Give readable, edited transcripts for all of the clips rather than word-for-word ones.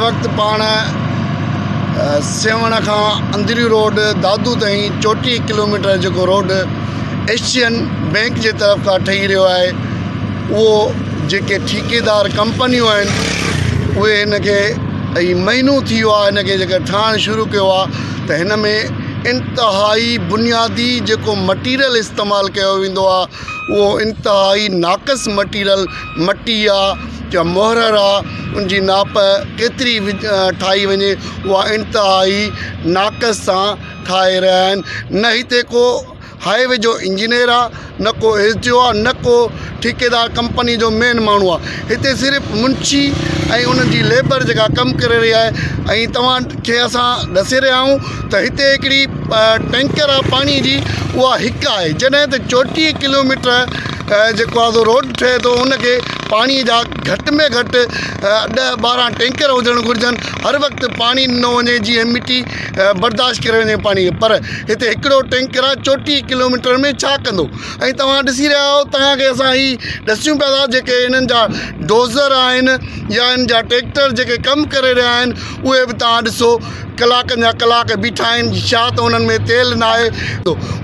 وقت پاڻ سيوهڻ کان اندريون روڊ دادو تائين 34 ڪلوميٽر جيڪو روڊ ايشين بينڪ جي طرف کان ٺهي رهيو آهي، اهو جيڪي ٺيڪيدار ڪمپنيون آهن اهي هن کي ۽ مهينو ٿي ويو آهي هن کي جيڪا ٺاهڻ شروع ڪيو آهي ته هن ۾ انتهائي بنيادي جيڪو مٽيريل استعمال ڪيو ويندو آهي اهو انتهائي ناقص مٽيريل مٽي آ يا مهرر آ ان جي ناپ ڪيتري ٺاهي وڃي اها انتهائي ناقص سان ٺاهي رهيا آهن. نه هتي ڪو هاء وي جو انجنيئر آ، نه ڪو ايس ڊي او آ، نه ڪو ٺيڪيدار ڪمپني جو مين ماڻهو آ. هتي صرف منشي ۽ انهن جي ليبر جيڪا ڪم ڪري رهي آهي. ۽ توهان کي اسان ڏسي رهيا آهيون ته هتي هڪڙي ٽينڪر آ پاڻي جي، اها هڪ آهي، جڏهن ته 34 ڪلوميٽر جيڪو آ سو روڊ ٺهي ٿو ان کي پاڻي جا گهٽ ۾ گهٽ 10 12 ٽينڪر هجڻ گهرجن، هر وقت پاڻي ڏنو وڃي جيئن مٽي برداشت ڪري وڃي پاڻي کي، پر هتي هڪڙو ٽينڪر آ 34 ڪلوميٽر ۾ ڇا ڪندو؟ ۽ توهان ڏسي رهيا آهيو، توهان کي اسان هي ڏسيون پيا ٿا جيڪي هنن جا ڊوزر آهن يا هن جا ٽريڪٽر جيڪي ڪم ڪري رهيا آهن اهي به توهان ڏسو ڪلاڪن جا ڪلاڪ بيٺا آهن، ڇا ته انهن ۾ تيل ناهي.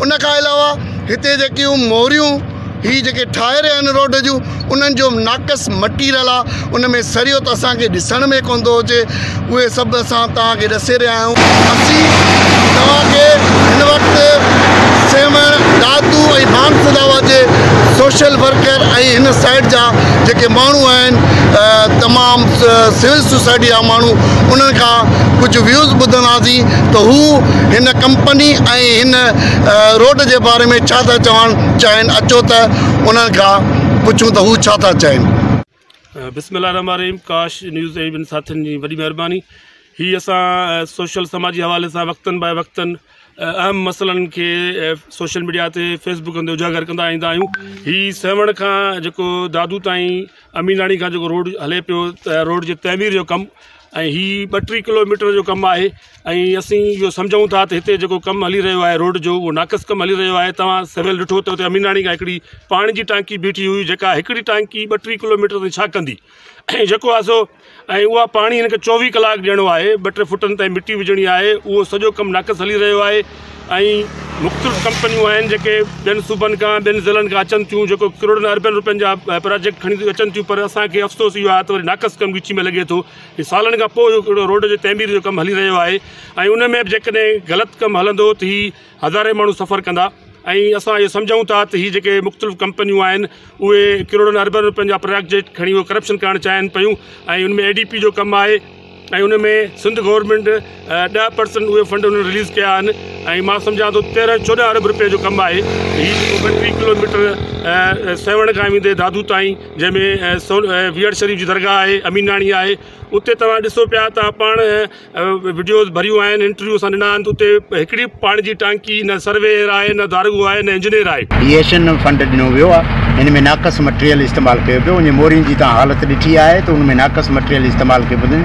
ان کان علاوه هتي جيڪيون موريون هي جيڪي ٺاهي رهيا آهن روڊ جون انهن جو ناقص مٽيريل آهي، ان ۾ سريو ته اسان کي ڏسڻ ۾ ڪونه ٿو اچي، اهي سڀ اسان توهان کي ڏسي رهيا آهيون. اسين توهان کي هن وقت سيوهڻ، دادو ۽ ڀانسداوا جي سوشل ورڪر ۽ هن سائيڊ جا جيڪي ماڻهو آهن تمام سول سوسائٽي جا ماڻهو انهن کان ڪجهه ويوز ٻڌنداسين ته هو هن ڪمپني ۽ هن روڊ جي باري ۾ ڇا ٿا چوڻ چاهين. اچو ته انهن کان پڇون ته هو ڇا ٿا چاهين. بسم الله الرحمن الرحيم ڪاش نيوز ۽ ٻين ساٿين جي وڏي مهرباني. هي اسان سوشل سماجي حوالي سان وقتن باء وقتن اهم مسئلن کي سوشل ميڊيا تي فيس بڪ تي اجاگر ڪندا ايندا آهيون. هي سيوهڻ کان جيڪو دادو تائين اميناڻي کان جيڪو روڊ هلي پيو ته روڊ جي تعمير جو ڪم ۽ هي 32 ڪلوميٽر جو ڪم آهي ۽ اسين اهو سمجهون ٿا ته هتي جيڪو ڪم هلي رهيو آهي روڊ جو اهو ناقص ڪم هلي رهيو آهي. توهان سويل ڏٺو ته اتي اميناڻي کان هڪڙي پاڻي جي ٽانڪي بيٺي هئي جيڪا هڪڙي ٽانڪي 32 ڪلوميٽر تائين ڇا ڪندي ۽ جيڪو آهي سو ۽ اها پاڻي هن کي 24 ڪلاڪ ڏيڻو آهي، 2 3 فٽن تائين مٽي وجهڻي آهي، اهو سڄو ڪم ناقص هلي رهيو آهي ۽ مختلف ڪمپنيون آهن جيڪي ٻين صوبن کان ٻين ضلعن کان اچن ٿيون جيڪو ڪروڙن اربين روپين جا پراجيڪٽ کڻي اچن ٿيون، پر اسان کي افسوس اهو آهي ته وري ناقص ڪم ڳچي ۾ لڳي ٿو. هي سالن کان پوء اهڙو روڊ جي تعمير جو ڪم هلي رهيو آهي ۽ ان ۾ به جيڪڏهن غلط ڪم هلندو ته هي هزارين ماڻهو سفر ڪندا ۽ اسان اهو سمجهون ٿا ته هي جيڪي مختلف ڪمپنيون آهن اهي ڪروڙن اربين روپين جا پراجيڪٽ کڻي اهي ڪرپشن ڪرڻ چاهين پيون ۽ ان ۾ اي ڊي پي جو ڪم آهي ۽ ان ۾ سنڌ گورنمينٽ 10% اهي فنڊ انهن رليز ڪيا آهن ۽ مان سمجهان ٿو 13 14 ارب روپين جو ڪم آهي. هي جيڪو 32 ڪلوميٽر سيوهڻ کان ويندي دادو تائين جنهن ۾ ويهڙ شريف جي درگاهه آهي، اميناڻي آهي، اتي توهان ڏسو پيا ته پاڻ وڊيوز ڀريون آهن، انٽرويو اسان ڏنا آهن ته اتي هڪڙي پاڻي جي ٽانڪي نه سرويئر آهي نه داروغو آهي نه انجنيئر آهي. هي ايشين فنڊ ڏنو ويو آهي هن ۾ ناقص مٽيريل استعمال ڪيو پيو وڃي، مورين جي توهان حالت ڏٺي آهي ته ان ۾ ناقص مٽيريل استعمال ڪيو پيو وڃي،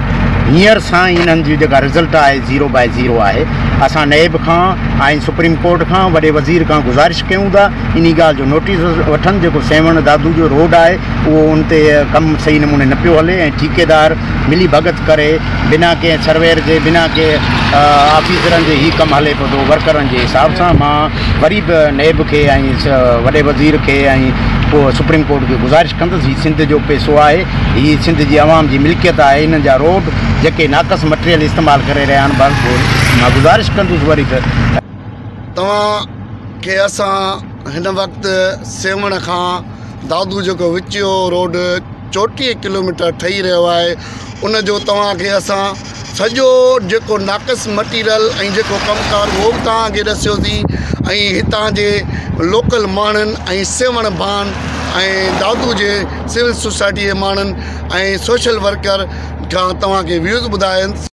هينئر سان ئي انهن جي جيڪا رزلٽ آهي زيرو باء زيرو آهي، اسان نيب کان ۽ سپريم ڪورٽ کان وڏي وزير کان گذارش ڪيون ٿا انهي ڳالهه جو نوٽيس وٺن، جيڪو سيوهڻ دادو جو روڊ آهي اهو ان تي ڪم صحيح نموني نه پيو هلي ۽ ٺيڪيدار ملي ڀڳت ڪري بنا ڪنهن سرويئر جي بنا ڪنهن آفيسرن جي هي ڪم هلي پيو ٿو ورڪرن جي حساب سان. مان وري به نيب کي ۽ وڏي وزير کي ۽ سپريم ڪورٽ کي گذارش ڪندس هي سنڌ جو پئسو آهي هي سنڌ جي عوام جي ملڪيت آهي انهن جا روڊ جيڪي ناقص مٽيريل استعمال ڪري رهيا آهن مان گذارش ڪندس وري به. توهان کي اسان هن وقت سيوهڻ کان دادو جيڪو وچيو روڊ 34 ڪلوميٽر ٺهي رهيو آهي ان جو توهان کي اسان سڄو جيڪو ناقص مٽيريل ۽ جيڪو ڪم ڪار اهو به توهان کي ڏسيوسين ۽ هتان جي لوڪل ماڻهن ۽ سيوهڻ ڀان ۽ دادو جي سول سوسائٽي جي ماڻهن ۽ سوشل ورڪر کان توهان کي ويوز ٻڌايا آهن.